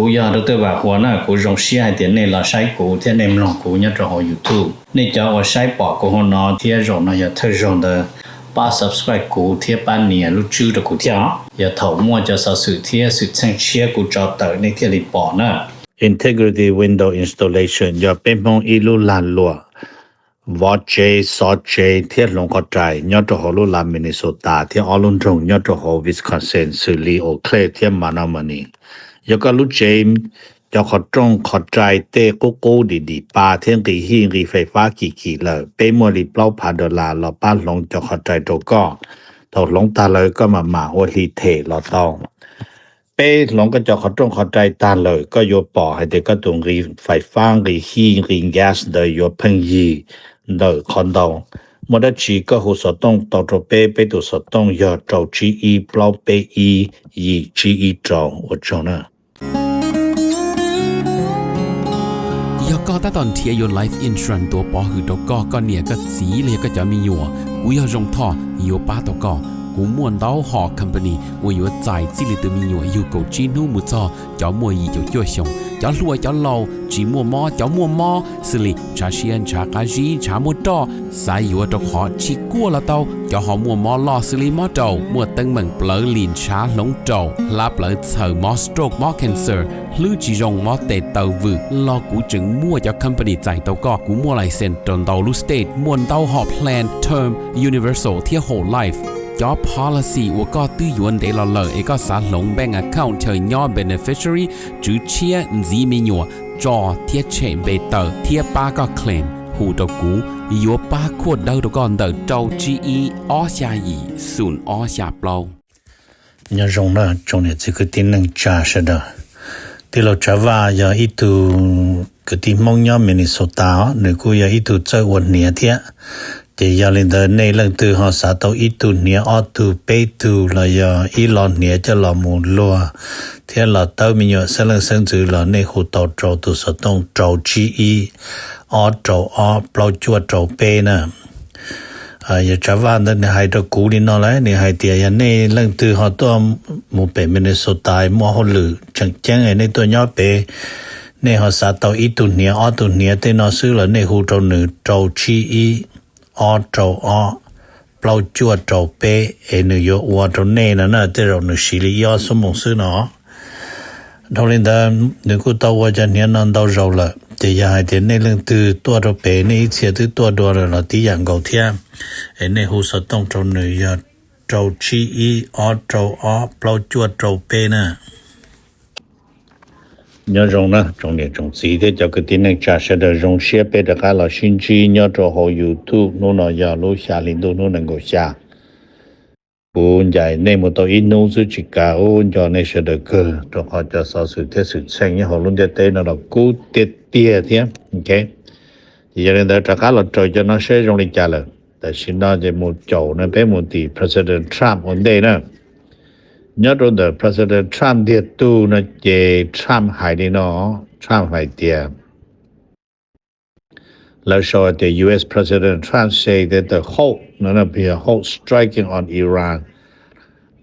Kuv yog Dr. Vam Huas na, kuv zoo siab hais tias nej los saib kuv thiab nej mloog kuv nyob rau hauv YouTube. Nej cov uas saib pom kuv hauv no thiab zaum no yog thawj zaug ntawd, pab subscribe kuv thiab pab nias lub tswb rau kuv thiab os. Yog thaum muaj cov xov xwm thiab xwm txheej tshiab kuv tso tawm nej thiaj li pom na. Integrity Window Installation yog peb Hmoob ib lub lag luam vov tsev, xov tsev thiab hloov qhov rais nyob rau hauv lub lag Minnesota thiab ob lub nroog nyob rau hauv Wisconsin xws li Eau Claire thiab Menomonie. Yog koj lub tsev cov qhov rooj qhov rais tej qub qub dim dim pa thiab nqis hij nqis fais fab kim kim lawm, peb muaj li plaub phav dollar los pab hloov cov qhov rais rau koj. Thaum hloov tag lawm koj mam mam ua hli them los tau. Peb hloov koj cov qhov rooj qhov rais tag lawm, koj yuav pom hais tias koj tus nqis fais fab, nqis hij, nqis gas ntawd yuav pheej yig ntawm qhov ntau. Muaj dab tsi koj hu xov tooj tau rau peb, peb tus xov tooj yog rau tsib ib plaub peb ib yim tsib ib rau. Ua tsaug na. Yog koj tab tom nrhiav yuav life insurance tuav pov hwm rau koj, koj niam koj txiv los yog koj cov me nyuam, kuv yog Zoo Thoj yuav pab tau koj. Kuv muaj ntau hom company uas yuav txais txij li tus me nyuam yug kaum tsib hnub mus txog cov muaj yim caum cuaj xyoos, cov hluas cov laus, tsis muaj mob cov muaj mob, xws li ntshav siab ntshav qab zib ntshav muaj roj, xav yuav rau qhov tsis kuaj los tau, cov ho muaj mob loj xws li mob raum, muaj teeb meem plawv lim ntshav hloov raum, hlab plawv txhaws, mob stroke mob cancer, hlwb tsis zoo, mob tes taw vwm los kuv tseem muaj cov company txais tau koj. Kuv muaj license rau ntau lub state, muaj ntau hom plan term, universal thiab whole life. Cov policy uas koj twb yuav ntev los lawm es koj xav hloov bank account chaw nyob beneficiary, tswv tshiab, ntxiv me nyuam, tso thiab tshem npe tawm thiab pab koj claim, hu rau kuv, yuav pab khuaj dawb rau koj ntawm rau tsib ib ob xya yim xoom ob xya plaub. Nyob zoo na tsoom niam txiv kwv tij neej tsa sawv daws. Tij laug Tsav Vaj yog ib tug kwv tij Hmoob nyob Minnesota os, nws kuj yog ib tug txawj ua hniav thiab. Ces yog li ntawd nej leej twg ho xav tau ib tug hniav, ob tug, peb tug los yog ib lo hniav coj los mus luag thiab los tawb me nyuam xeeb leej xeeb ntxwv los nej hu tau rau tus xov tooj rau tsib ib ob rau ob plaub cuaj rau peb na. Yog Tsav Vaj ntawd nws hais rau kuv li no lawm, nws hais tias yog nej leej twg ho tuaj mus pem Minnesota muaj hauj lwm tseem ceeb es nej tuaj nyob pem, nej ho xav tau ib tug hniav ob tug hniav tej no xwb los nej hu rau nws rau tsib ib ob rau ob plaub cuaj rau peb es nws yuav ua rau nej no na, tej zaum nws siv li ib ob xuab moos xwb no. Dhau li ntawd nws kuj tau ua cov hniav no ntau zaus lawm, ces yog hais tias nej leej twg tuaj rau pem nej ib txhia twb tuaj dua lawm los tib yam nkaus thiab, es nej hu xov tooj rau nws yog rau tsib ib ob rau ob plaub cuaj rau peb na. Nyob zoo na tsoom niam tsoom txiv thiab cov kwv tij neej tsa sawv daws, zoo siab peb rov qab los sib ntsib nyob rau hauv YouTube. Hnub no yog lub xya hli ntuj hnub nees nkaum xya. Kuv ncaim nej mus tau ib hnub xwb tsis kav, ub, nco nej sawv daws kawg, rau qhov cov xov xwm thiab xwm txheej nyob hauv lub ntiaj teb no los kub tiag tiag thiab. Ces yog li ntawd rov qab los raws cov no seb zoo li cas lawm. Tam sim no ces mus caum no peb mus tim President Trump ua ntej na. Nyob rau ntawm President Trump ntiag tug no ces Trump hais li no, Trump hais tias, lawv sau tias U S President Trump say that the hold no, no, hold striking on Iran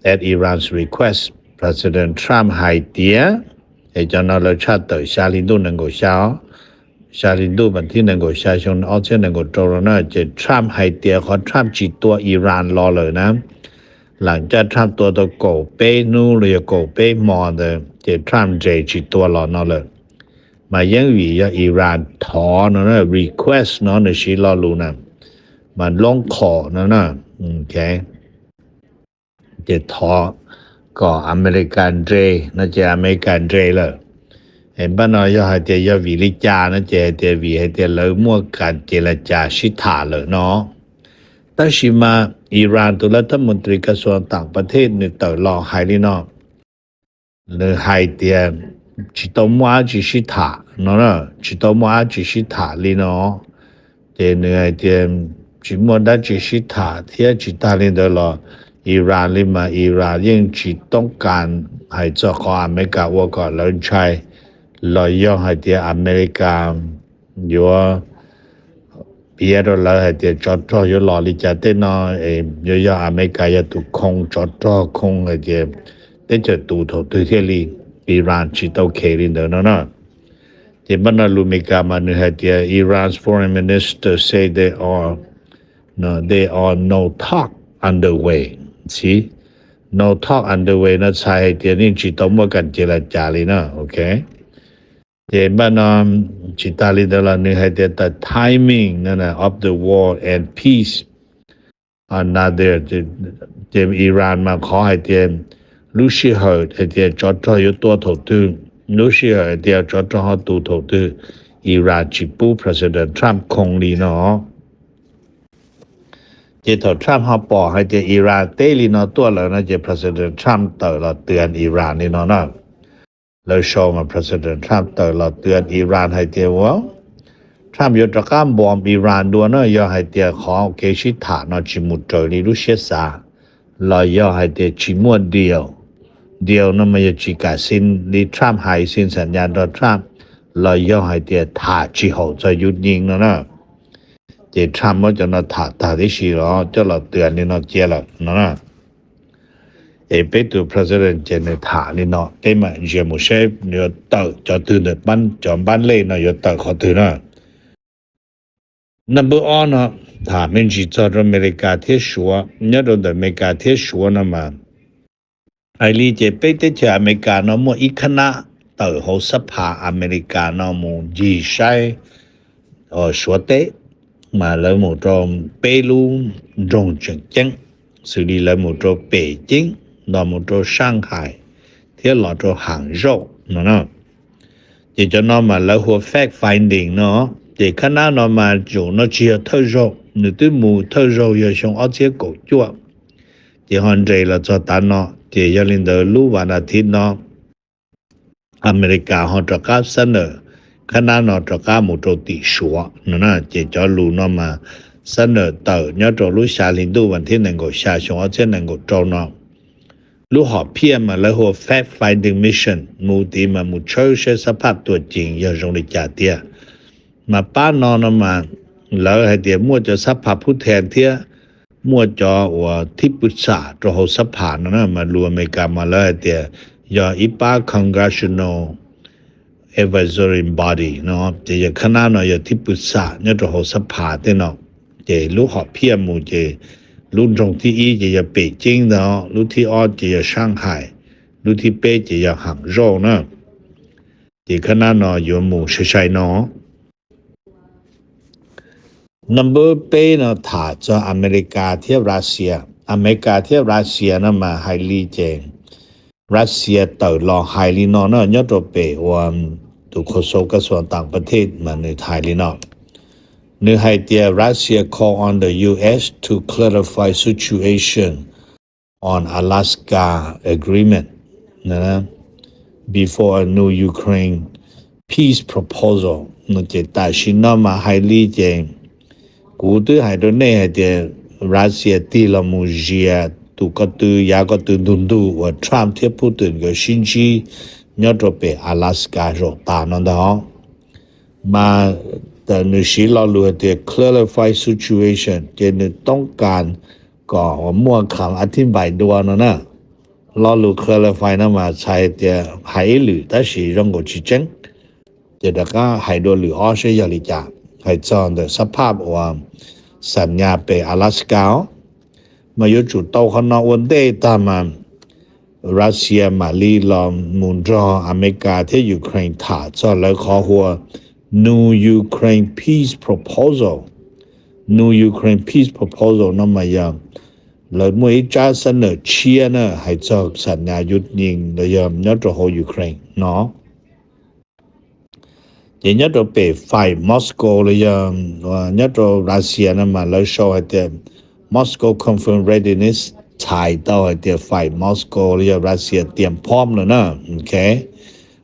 at Iran's request. President Trump hais tias, es cov no lawv tshaj tawm xya hli ntuj nees nkaum xya, xya hli ntuj vas thib nees nkaum xya xyoo ob txhiab nees nkaum rau no na, ces Trump hais tias qhov Trump tsis tua Iran los lawm na, lam caj Trump tua tau kaum peb hnub los yog kaum peb hmo ntawd ces Trump nres tsis tua los no lawm. Mas yeej vim yog Iran thov no na, request no nws siv lo lus na, mas loob qhom no na, ces thov kom Amelikas nres no ces Amelikas nres lawm. Es npaj no yog hais tias yog vim li cas no ces hais tias vim hais tias lawv muaj kam ces la cas sib tham lawm no. Tab sis mas Iran tus lawv thab mus tris kas xuas tam pas thej nws tawm los hais li no, nws hais tias tsis tau muaj dab tsi sib tham no, tsis tau muaj dab tsi sib tham li no. Ces nws hais tias tsis muaj dab tsi sib tham thiab tsis tag li ntawd los Iran li mas Iran yeej tsis toob kas hais txog qhov Amelikas ua kom lawv ntshai los yog hais tias Amelikas yuav piav rau lawv hais tias tsov rog yuav los li cas tej no, es yuav yog Amelikas yog tus khoo tsov rog khoo hais tias teb chaws tus thaum twg thiaj li Iran tsis tau khev li ntawd no na. Ces npaj no lus Amelikas mas nws hais tias Iran's foreign minister say there are, no, there are no talk underway. See, no talk underway no txhais hais tias yeej tsis tau muaj kam cia la cas li na, ok. Ces npaj no tsis tas li ntawd los nws hais tias the timing no of the war and peace are not there. Ces Iran mas qhov hais tias lub sij hawm hais tias tsov rog yuav tua thaum twg, lub sij hawm hais tias tsov rog ho tu thaum twg, Iran tsis pub President Trump khoo li no. Ces thaum Trump ho pom hais tias Iran teb li no tuaj lawm no ces President Trump tawm los twv Iran li no na. Lawv sau mas President Trump tawm los twv Iran hais tias ua Trump yuav rov qab npom Iran dua na yog hais tias qhov kev sib tham no tsis mus raws li lub siab xav, los yog hais tias tsis muaj deal. Deal no mas yog tsis kam sin li Trump hais, sin xam nyas nrog Trump, los yog hais tias tham tsis haum txog yus nyeem no na. Ces Trump muab cov no tham tag tib si los coj los twv li no cia lawm no na. Es peb tus president ces nws tham li no, peb mam ntsia mus saib yuav tawm cov twg ntawm cov npab lej no yuav tawm qhov twg na. Number ob no, tham me ntsis txog rau Amelikas thiab Suav. Nyob rau ntawm Amelikas thiab Suav no mas hais li ces peb teb chaws Amelikas no muaj ib khab nab tawm hauv xab phas Amelikas no mus ncig saib Suav teb, mas lawv mus rau peb lub nroog tseem ceeb, xws li lawv mus rau Pem Ceeb, los mus rau Shanghai, thiab los rau Haam Zauj no na. Ces cov no mas lawv hu ua fact finding no. Ces khab nab no mas zaum no tsis yog thawj zaug, nws twb mus thawj zaug yog xyoo ob txhiab kaum cuaj, ces ho nres los txog tav no. Ces yog li ntawd lub vas as thiv no Amelikas ho rov qab xab nawm khab nab no rov qab mus rau tim Suav no na. Ces cov lus no mas xab nawm tawm nyob rau lub xya hli ntuj vas thib nees nkaum xya xyoo ob txhiab nees nkaum rau no. Lub hom phiaj mas lawv hu ua fact finding mission, mus tid mas mus tshawb saib xab phaj tuam cees yog zoo li cas tiag. Mas pab no no mas lawv hais tias muaj cov xab phaj phub then thiab muaj cov uas thib pwm xam rau hauv xab phaj no na, mas lus Amelikas mas lawv hais tias yog ib pab congressional advisory body no. Ces yog khab nab no yog thib pwm xam nyob rau hauv xab phaj tej no. Ces lub hom phiaj mus ces lub nroog thib ib ces yog Pem Ceeb ntag, lub thib ob ces yog Shanghai, lub thib peb ces yog Haam Zauj na. Ces khab nab no yuav mus sai sai no. Number peb no tham txog Amelikas thiab Russia. Amelikas thiab Russia no mas hais li ces Russia tawm los hais li no na, nyob rau pem uas tus khuas xau kaj xuas tam pas thej mas nws hais li no. Nws hais tias Russia call on the U S to clarify situation on Alaska agreement before a new Ukraine peace proposal. Ces tam sim no mas hais li ces kuv twb hais rau nej hais tias Russia tig los mus zias tus ko tw yav ko tw ntug ntug uas Trump thiab Putin nkawd sib ntsib nyob rau pem Alaska zaum tas no ntag. Mas nws siv lo lus hais tias clarify situation ces nws toob kas kom muaj kham a thib npaim dua no na. Lo lus clarify no mas txhais tias hais ib lwm tab sis zoo nkaus tsis tseeb, ces rov qab hais dua lwm ob saib yog li cas. Hais txog ntawm xab phaj uas xam nyas pem Alaska os, mas yuav tsum tau qhov no ua ntej tag mas Russia mam li los mus nrog Amelikas thiab Ukraine tham txog lawv qhov hu ua New Ukraine Peace Proposal. New Ukraine Peace Proposal no mas yog lawv muaj ib tsab xab nawm tshiab na hais txog xam nyas yus nyees los yog nyob rau hauv Ukraine no. Ces nyob rau pem faim Moscow los yog nyob rau Russia no mas lawv sau hais tias Moscow confirm readiness, txhais tau hais tias faim Moscow los yog Russia tias phom lawm na.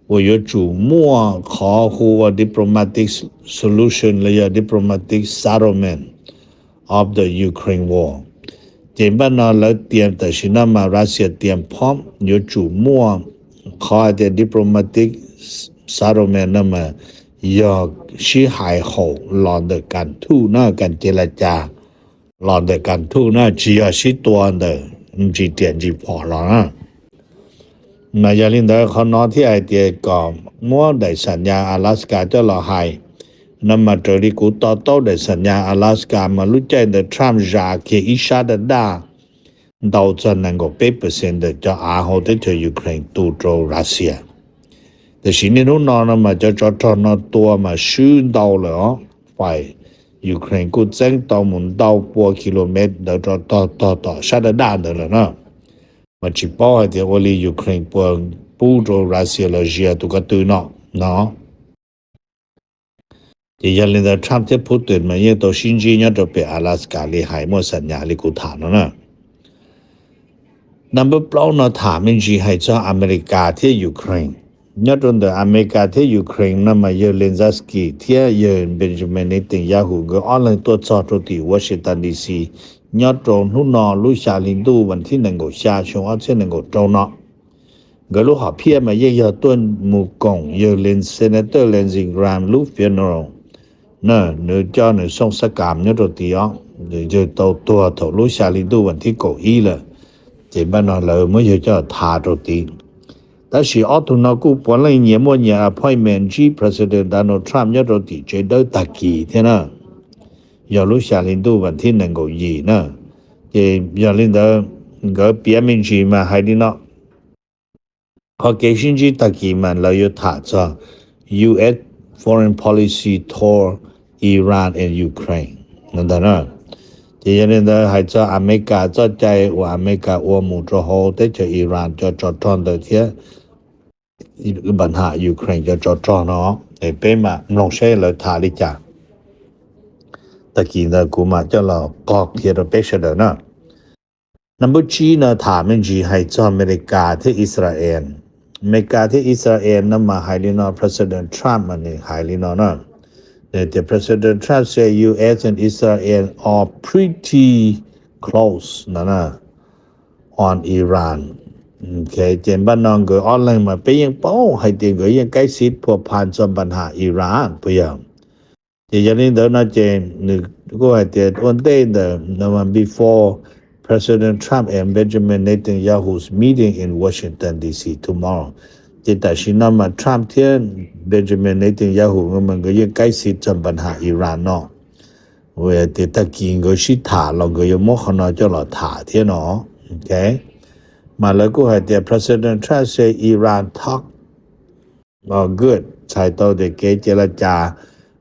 Uas yuav tsum muaj qhov hu ua diplomatic solution los yog diplomatic settlement of the Ukraine war. Ces npaj no lawv tias tam sim no mas Russia tias phom yuav tsum muaj qhov hais tias diplomatic settlement no mas yog sib hais haum los ntawm kas thuj na, kas cia la cas los ntawm kas thuj na, tsis yog sib tua ntawm ntsis riam ntsis phom los na. Mas yog li ntawd qhov no thiaj hais tias kom muab daim xam nyas Alaska coj los hais no mas raws li kuv to taub daim xam nyas Alaska mas lub caij ntawd Trump zam kiag ib sab daj daj ntau txog nees nkaum peb percent ntawm cov av hauv teb chaws Ukraine tu rau Russia. Tiam sis niaj hnub no no mas cov tsov rog no tua mas swb ntau lawm os. Fais Ukraine kuj txeeb tau mus ntau pua kilomev ntawd rau tog tog tom sab daj daj ntawd lawm na. Mas tsis paub hais tias ua li Ukraine puas pub rau Russia los zia tus ko tw no no. Ces yog li ntawd Trump thiab Putin mas yeej tau sib ntsib nyob rau pem Alaska li hais muaj xam nyas li kuv tham no na. Number plaub no tham me ntsis hais txog America thiab Ukraine. Nyob rau ntawm America thiab Ukraine no mas yawg Zelensky thiab yawg Benjamin Netanyahu nkawd ob leeg tuaj txog rau tim Washington D C nyob rau hnub no lub xya hli ntuj vas thib nees nkaum xya xyoo ob txhiab nees nkaum rau no. Nkawd lub hom phiaj mas yeej yog tuaj mus koom yawg Senator Lindsey Graham lub funeral na, nws coj nws xooj xab kam nyob rau tid os, nws yawg tau tuag thaum lub xya hli ntuj vas thib kaum ib lawm, ces npaj no lawv muab yawg coj tham rau tid. Tab sis ob tug no kuj puav leej nyias muaj nyias appointment ntsib President Donald Trump nyob rau tim tsev dawb tag kis thiab na, yog lub xya hli ntuj vas thib nees nkaum yim na. Ces yog li ntawd nkawd piav me ntsis mas hais li no, qhov kev sib ntsib tag kis mas lawv yuav tham txog U S foreign policy toward Iran and Ukraine no ntag na. Ces yog li ntawd hais txog Amelikas txoj cai uas Amelikas ua mus rau hauv teb chaws Iran cov tsov rog ntawd thiab npam ham Ukraine cov tsov rog no, peb mam mloog seb lawv tham li cas. Tag kis ntawd kuv mam coj los qog qhia rau peb sawv daws na. Number tsib no tham me ntsis hais txog Amelikas thiab Israel. Amelikas thiab Israel no mas hais li no, President Trump mas nws hais li no na. Nws tias President Trump said U S and Israel are pretty close no na, on Iran. Ces npaj no nkawd ob leeg mas peb yeej paub hais tias nkawd yeej kaib xib phua phan txog npam ham Iran puas yog? Ces yog li ntawd no ces nws kuj hais tias ua ntej ntawm no mas before President Trump and Benjamin Netanyahu's meeting in Washington D C tomorrow, ces tam sim no mas Trump thiab Benjamin Netanyahu mas nkawd yeej kaib xib txog npam ham Iran no. Tias tag kis nkawd sib tham los nkawd yuav muab qhov no coj los tham thiab no. Mas lawv kuj hais tias President Trump said Iran talk good, txhais tau tias kev cia la cas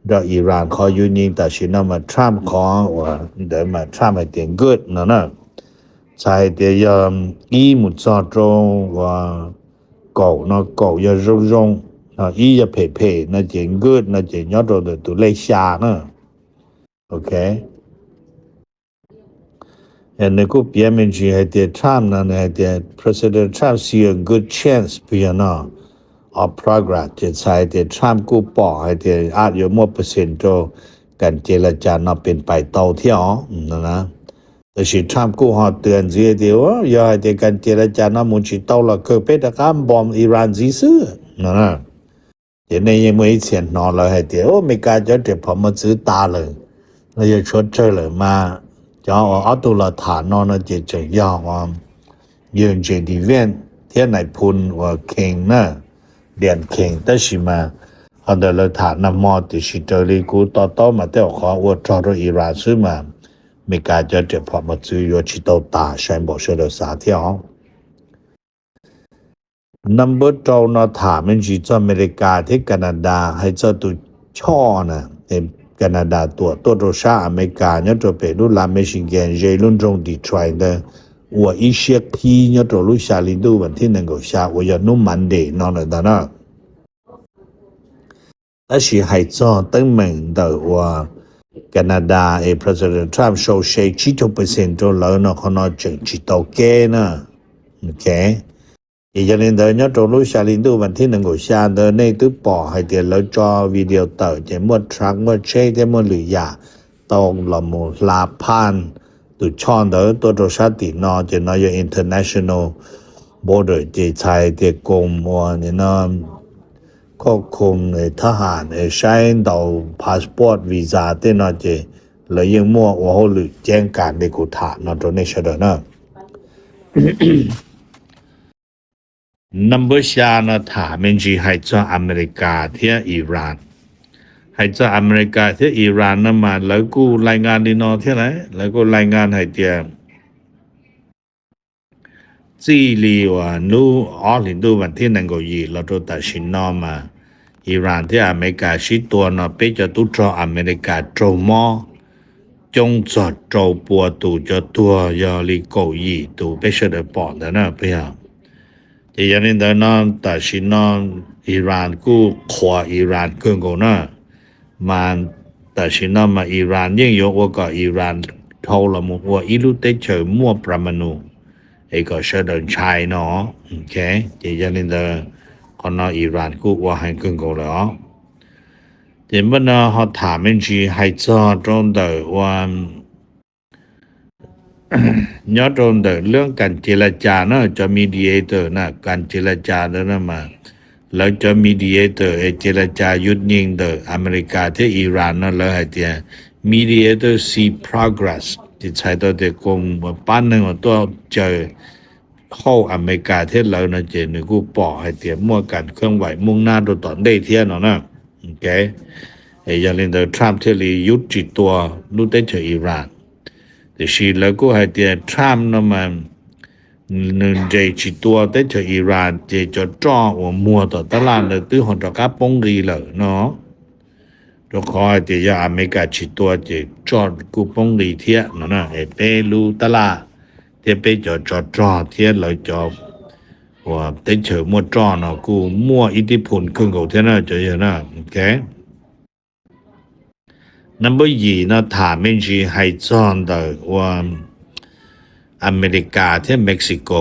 nrog Iran qhov yuav nyeem tam sim no mas Trump qhov uas ntawd mas Trump hais tias good no na. Txhais hais tias yog ib mus txog rau uas kaum no, kaum yog zoo zoo, ib yog phem phem no ces good no ces nyob rau ntawm tus lej xya na. Ok. Nws kuj piav me ntsis hais tias Trump no nws hais tias President Trump see a good chance puas yog no of progress, ces txhais hais tias Trump kuj pom hais tias a yuav muaj percent rau kas ces la cas no pes pais tau thiab os. Tab sis Trump kuj ho twb ntxiv tias yog hais tias kas ces la cas no mus tsis tau los kawg peb rov qab npom Iran ntxiv xwb no. Ces nej yeej muaj ib txhia hnov lawv hais tias Amelikas cov riam phom mos txwv tas lawm, los yog tshuav tsawg lawm mas cov uas ob tug los tham no no ces tseem yog uas yawg J D Vance thiab nais phoo uas King na, Daniel King. Tab sis mas qhov ntawd lawv tham nag hmo tiam sis raws li kuv to taub mas tej zaum qhov ua rog rau Iran xwb mas Amelikas cov riam phom mos txwv yuav tsis tau tas sai npaum sawv daws xav thiab os. Number rau no tham me ntsis txog Amelikas thiab Canada hais txog tus choj na, Canada tuam tuaj rau sab Amelikas nyob rau pem lub las Michigan ze lub nroog Detroit ntawd ua ib siab qhib nyob rau lub xya hli ntuj vas thib nees nkaum xya uas yog hnub Monday no lawm ntag na. Tab sis hais txog teeb meem ntawm uas Canada es President Trump sau se tsib caug percent rau lawv no qhov no tseem tsis tau keb na. Ok. Ces yog li ntawd nyob rau lub xya hli ntuj vas thib nees nkaum xya ntawd nej twb pom hais tias lawv tso video tawm ces muaj truck muaj tsheb thiab muaj lwm yam tau los mus hla phaj tus choj ntawd tuaj rau sab tim no ces no yog international border ces txhais tias koom uas no khoj khoom thab ham saib ntaus passport visa tej no ces lawv yeej muaj ua hauj lwm ceeb kas li kuv tham no rau nej sawv daws na. Number xya no tham me ntsis hais txog Amelikas thiab Iran. Hais txog Amelikas thiab Iran no mas lawv kuj lais ngas li no thiab na, lawv kuj lais ngas hais tias txij li uas hnub ob hlis ntuj vas thib nees nkaum yim los rau tam sim no mas Iran thiab Amelikas sib tua no peb cov tub rog Amelikas raug mob coob txog rau pua tus, cov tuag yog li kaum yim tus peb sawv daws pom ntawd na puas yog? Ces yog li ntawd no tam sim no Iran kuj qhuas Iran kawg nkaus na, mas tam sim no mas Iran yeej yuav ua kom Iran dhau los mus ua ib lub teb chaws muaj pramanu es kom sawv daws ntshai no. Ces yog li ntawd qhov no Iran kuj ua heev kawg nkaus lawm os. Ces npaj no ho tham me ntsis hais txog rau ntawm ua nyob rau ntawm lub kas ces la cas na, cov mediator na, kas ces la cas ntawd no mas lawv cov mediator es ces la cas yus nyeem ntawm Amelikas thiab Iran no lawv hais tias mediator see progress, ces txhais tau tias kuv pab neeg uas tuaj caw hauj Amelikas thiab lawv no ces nws kuj pom hais tias muaj kas khab vais mooj nab rau tom ntej thiab no na. Yog li ntawd Trump thiaj li yub tsis tua lub teb chaws Iran. Tiam sis lawv kuj hais tias Trump no mas nws nres tsis tua teb chaws Iran ces cov roj uas muag tom tab laj ntawd twb ho rov qab poob nqi lawm no. Rau qhov hais tias yog Amelikas tsis tua ces roj kuj poob nqi thiab no na, es peb lub tab laj thiab peb cov tsov rog thiab lawv cov uas teb chaws muaj roj no kuj muaj ib tib phum kawg nkaus thiab na cov yawg na. Number yim no tham me ntsis hais txog ntawm ua Amelikas thiab Mexico.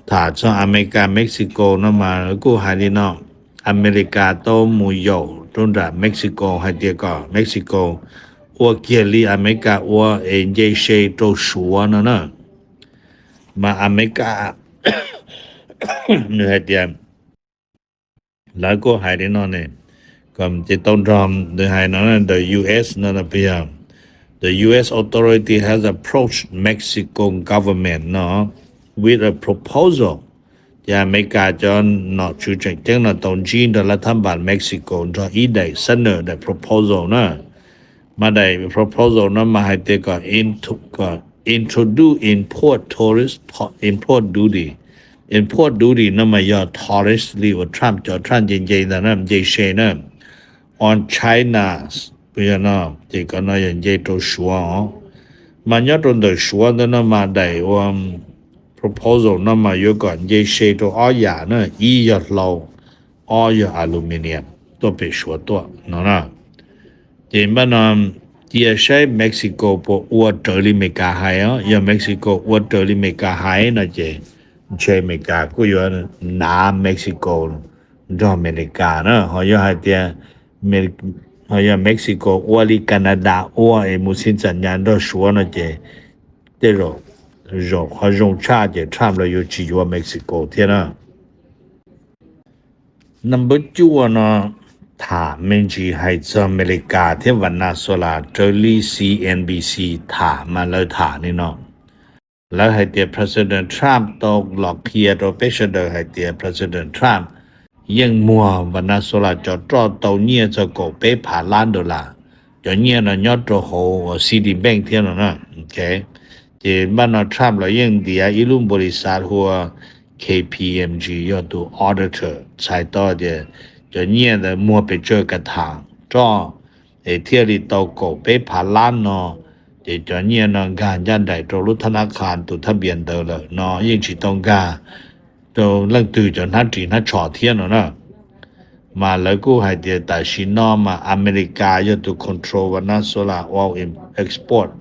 Tham txog Amelikas Mexico no mas kuj hais li no, Amelikas tau mus yaum rau nram Mexico hais tias kom Mexico ua kiag li Amelikas ua es nce se rau Suav no na. Mas Amelikas nws hais tias lawv kuj hais li no ne, kom ces tau nrog nws hais no, the U S no, the U S authority has approached Mexico government no with a proposal. Ces Amelikas cov nom tswv tseem ceeb no tau ntsib nrog lab thab npas Mexico nrog ib daim xab nawm daim proposal na. Mas daim proposal no mas hais tias kom kom introduce import tariffs, import duty. Import duty no mas yog tariffs li uas Trump cov Trump nce nce ntag na, nce se na, on China, puas yog no? Ces kom no yog nce rau Suav os. Mas nyob rau ntawm Suav ntawd no mas daim ua proposal no mas yuav kom nce se rau ob yam na, ib yog hlau, ob yog aluminium tuaj pem Suav tuaj no na. Ces npaj no cia saib Mexico puas ua raws li Amelikas hais os. Yog Mexico ua raws li Amelikas hais no ces ntshe Amelikas kuj yuav hnav Mexico nrog Amelikas na. Ho yog hais tias, ho yog Mexico ua li Canada ua es mus xij txam nyas nrog Suav no ces tej zaum, zaum qhov zoo tshaj ces Trump los yuav tsis yuav Mexico thiab na. Number cuaj no tham me ntsis hais txog Amelikas thiab Venezuela raws li C N B C tham mas lawv tham li no. Lawv hais tias President Trump tau los qhia rau peb sawv daws hais tias President Trump yeej muag Venezuela cov roj tau nyiaj txog kaum peb phav lab dollar. Cov nyiaj no nyob rau hauv Citibank thiab no na. Ces npaj no Trump los yeej ntiav ib lub npaum li xav hu ua K P M G yog tus auditor txhais tau tias cov nyiaj ntawd muag pes tsawg ka tham roj es thiaj li tau kaum peb phav lab no. Ces cov nyiaj no nkag ncaj nraim rau lub thab nab qha tus thab npias ntawd lawm no, yeej tsis tau nkag rau leej twg cov hnab ris hnab tsho thiab no na. Mas lawv kuj hais tias tam sim no mas Amelikas yog tus control Venezuela oil export,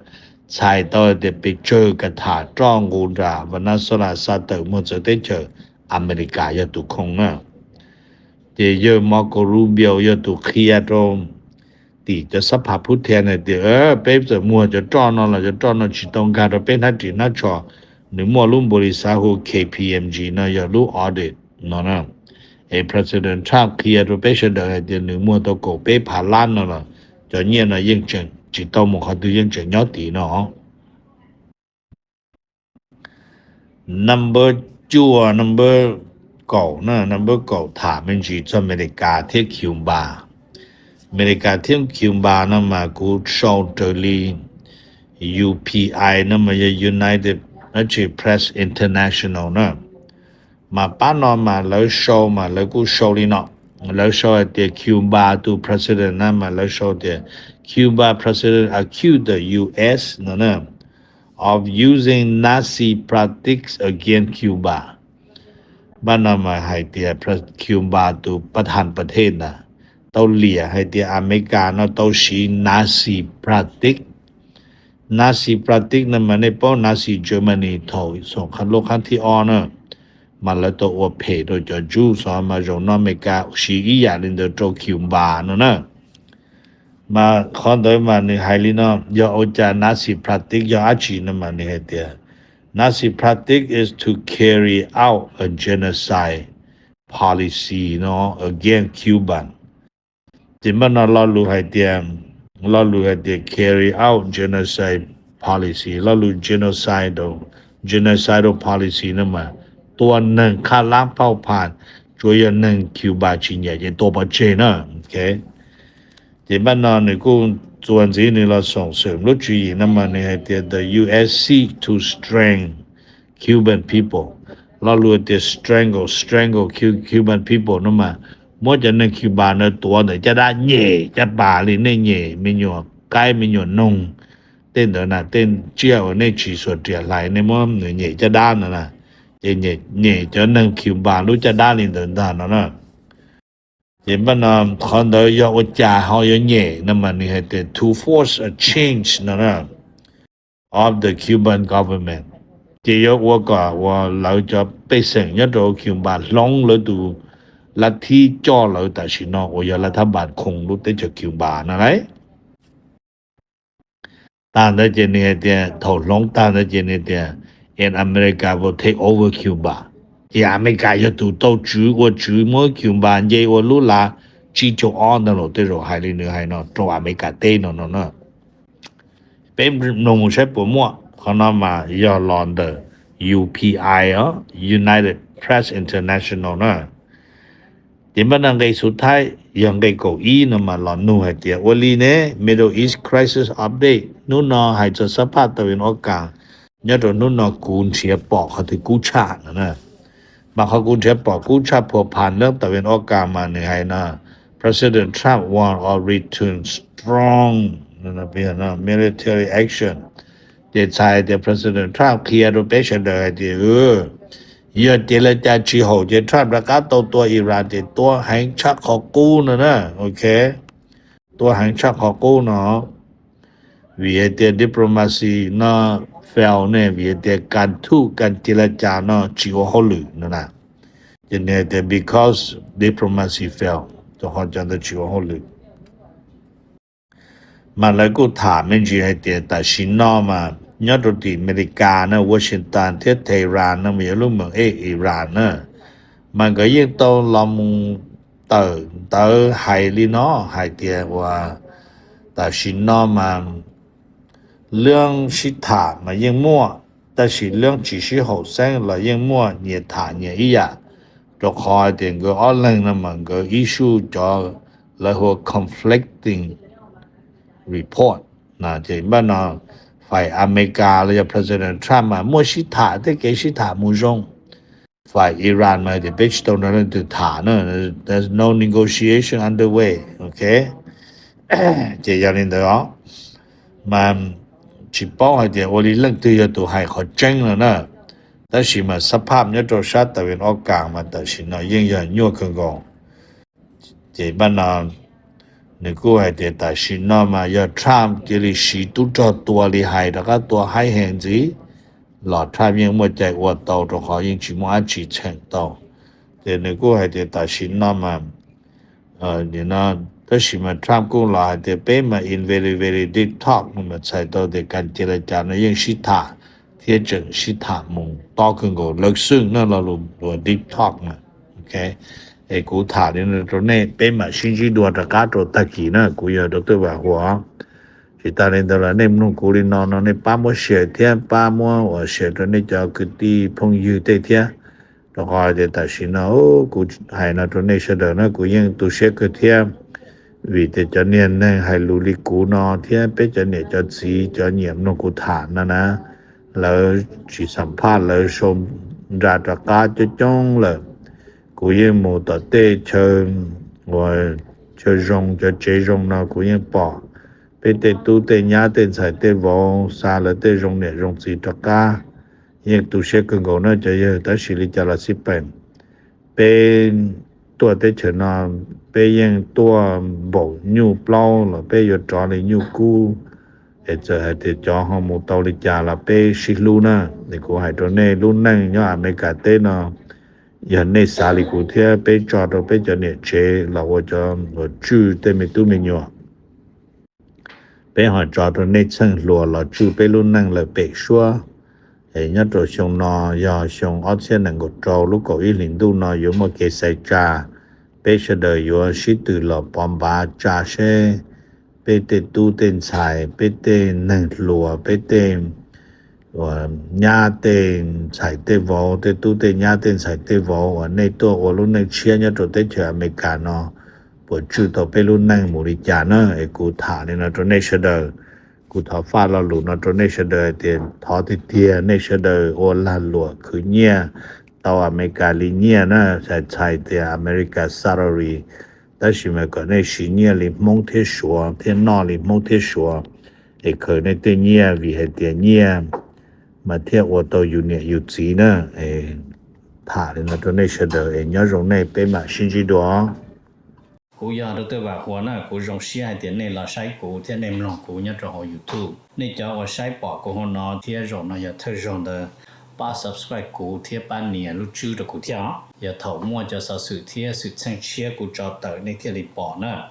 txhais tau tias pes tsawg ka tham roj nqus nram Venezuela xa tawm muag txawv teb chaws, Amelikas yog tus khoo na. Ces yawg Marco Rubio yog tus qhia rau tim cov xab pha phub thia hais tias peb txawm muag cov roj no los cov roj no tsis tau nkag rau peb hnab ris hnab tsho. Nws muaj lub npaum li xav hu K P M G no yog lub audit no na. Es President Trump qhia rau peb sawv daws hais tias nws muag tau kaum peb phav lab no los cov nyiaj no yeej tseem tsis tau mus qhov twg, yeej tseem nyob tid no. Number cuaj, number kaum na, number kaum tham me ntsis txog Amelikas thiab Cuba. Amelikas thiab Cuba no mas kuv sau raws li U P I no mas yog United, no tsis Press International na. Mas pab no mas lawv sau mas lawv kuj sau li no. Lawv sau hais tias Cuba tus president na mas lawv sau tias Cuba president accused the U S no na of using Nazi practices against Cuba. Pab no mas hais tias Cuba tus pab thas pas thej ntawd tau liam hais tias Amelikas no tau siv Nazi practice. Nazi practice no mas nej paub Nazi Germany thaum xoom lub qhab thib ob na, mas lawv tau ua phem rau cov Jews xwb mas zaum no Amelikas siv ib yam li ntawd rau Cuba no na. Mas qhov ntawd mas nws hais li no, yog ua cas Nazi practice yog dab tsi no mas nws hais tias Nazi practice is to carry out a genocide policy no against Cuban. Ces npaj no lo lus hais tias, lo lus hais tias carry out genocide policy, lo lus genocide, genocidal policy no mas tua neeg khab lab phauj phas, tsuas yog neeg Cuba tsis nyiam ces tua pov tseg na. Ces npaj no nws kuj txuas ntxiv nws los xoom xwm lub tswv yim no mas nws hais tias the U S seek to strangle Cuban people. Lo lus tias strangle, strangle Cuban people no mas muab cov neeg Cuba ntawd tuav ntawm caj dab nyem caj pas li nej nyem me nyuam qaib me nyuam noog tej ntawd na, tej tsiaj uas nej tsis xuas riam hlais nej muab nws nyem caj dab ntawd na. Ces nyem cov neeg Cuba lub caj dab li ntawd ntag no na. Ces npaj no qhov ntawd yog ua cas ho yuav nyem no mas nws hais tias to force a change no na of the Cuban government. Ces yuav ua kom uas lawv cov pej xeem nyob rau Cuba hloov lawv tus lav thib coj lawv tam sim no uas yog lav thab npas khoom lub teb chaws Cuba no lauj. Tag ntawd ces nws hais tias thaum hloov tag ntawd ces nws tias and America will take over Cuba. Ces Amelikas yog tus tau tswv ua tswv muab Cuba nce ua lub lav tsib caug ob ntawd los tej zaum hais li nws hais no rau Amelikas teb no no na. Peb mloog mus saib puas muaj, qhov no mas yog los ntawm U P I, United Press International na. Ces npaj no nqe xub thaib yog nqe kaum ib no mas los nug hais tias ua li ne, Middle East crisis update, hnub no hais txog xab phaj tas vin ob kas, nyob rau hnub no kuv nrhiav pom qhov twg kub tshaj no na. Mas qhov kuv nrhiav pom kub tshaj phua phas lab tas vin ob kas mas nws hais no, President Trump warn of return strong military action. Ces txhais tias President Trump qhia rau peb sawv daws hais tias yog ces lawv cas tsis haum ces Trump rov qab tau tua Iran ces tua heev tshaj qhov qub no na, ok, tua heev tshaj qhov qub no. Vim hais tias diplomacy no fail ne, vim hais tias kas thuj kas cia la cas no tsis ua hauj lwm no na. Ces nws hais tias because diplomacy fail, rau qhov cov ntawd tsis ua hauj lwm. Mas lawv kuj tham me ntsis hais tias tam sim no mas nyob rau tim Amelikas na, Washington thiab Tehran no mas yog lub meem ej Iran na, mas nkawd yeej tau los mus tawm ntawv hais li no hais tias uas tam sim no mas lub sib tham mas yeej muaj, tab sis lub tsis sib haum xeeb los yeej muaj, nyias tham nyias ib yam, rau qhov hais tias nkawd ob leeg no mas nkawd issue cov lawv hu ua conflicting report. Ces npaj no fais Amelikas los yog President Trump mas muaj sib tham tej kev sib tham mus zoo. Fais Iran mas tias peb tsis tau nrog leej twg tham na, there's no negotiation underway, ok. Ces yog li ntawd os, mas tsis paub hais tias ua li leej twg yog tus hais qhov tseeb no na. Tab sis mas xab phaj nyob rau sab tas vin ob kas mas tam sim no yeej yog nyuaj kawg nkaus. Ces npaj no nws kuj hais tias tam sim no mas yog Trump cia li siv tub rog tua li hais rov qab tua haib heev ntxiv los Trump yeej muaj cai ua tau rau qhov yeej tsis muaj dab tsi txheem tau. Ces nws kuj hais tias tam sim no mas, tab sis mas Trump kuj los hais tias peb mas in very very deep talk no mas txhais tau tias kas cia la cas no yeej sib tham thiab tseem sib tham mus tob kawg nkaus lawv xwb na, lo lus ua deep talk na. Es kuv tham li no rau nej, peb mam sib ntsib dua rov qab rau tag kis na, kuv yog rau twb vam huas. Tsis tas li ntawd los nej mloog kuv li no no nej pab muab share thiab pab muab ua share rau nej cov kwv tij phooj ywg tej thiab. Rau qhov tias tam sim no kuv hais no rau nej sawv daws na, kuv yeej tu siab kawg thiab, vim tias cov niag neeg hais lus li kuv no thiab peb cov niam cov txiv cov nyiam mloog kuv tham no na, lawv tsis xam phaj, lawv sau nra rov qab coob coob lawm. Kuv yeej mus tom tej chaw uas chaw zoo, cov tsev zoo no kuv yeej pom peb tej tub tej nyab tej ntxhais tej vauv xa lawv tej zoo niam zoo txiv rov qab. Yeej tu siab kawg nkaus na cov yawg, tab sis li cas los xij peem, peb tuaj teb chaws no peb yeej tuaj npaum nyuj plaub los peb yuav rov li nyuj kub. Es txawm hais tias cov ho mus tau li cas los peb sib hlub na. Es kuv hais rau nej, lub neej nyob Amelikas teb no, yog nej xav li kuv thiab, peb tso rau peb cov niam tsev los ua cov uas tswj tej me tub me nyuam. Peb ho tso rau nej txheej hluas los tswj peb lub neej lawm pem suab. Es nyob rau xyoo no yog xyoo ob txhiab nees nkaum rau lub kaum ib hlis ntuj no yuav muaj kev xaiv tsa. Peb sawv daws yuav sib tw los pov npav tsa seb peb tej tub tej ntxhais, peb tej neeg hluas, peb tej uas nyab tej ntxhais tej vauv, tej tub tej nyab tej ntxhais tej vauv uas nej tuaj ua lub neej tshiab nyob rau teb chaws Amelikas no puas tswj tau peb lub neej mus li cas na. Es kuv tham li no rau nej sawv daws, kuv thov faj lo lus no rau nej sawv daws hais tias thov tiag tiag nej sawv daws ua lag luam khwv nyiaj tau Amelikas li nyiaj na, txhais txhais tias America salary, tab sis mas kom nej siv nyiaj li Hmoob thiab Suav thiab noj li Hmoob thiab Suav, es khaws nej tej nyiaj vim hais tias nyiaj mas thiaj ua tau yus niam yus txiv na. Tham li no rau nej sawv daws es nyob zoo nej, peb mam sib ntsib dua. Kuv yog Dr. Vam Huas na, kuv zoo siab hais tias nej los saib kuv thiab nej mloog kuv nyob rau hauv YouTube. Nej cov uas saib pom kuv hauv no thiab zaum no yog thawj zaug ntawd, pab subscribe kuv thiab pab nias lub tswb rau kuv thiab os. Yog thaum muaj cov xov xwm thiab xwm txheej tshiab kuv tso tawm nej thiaj li pom na.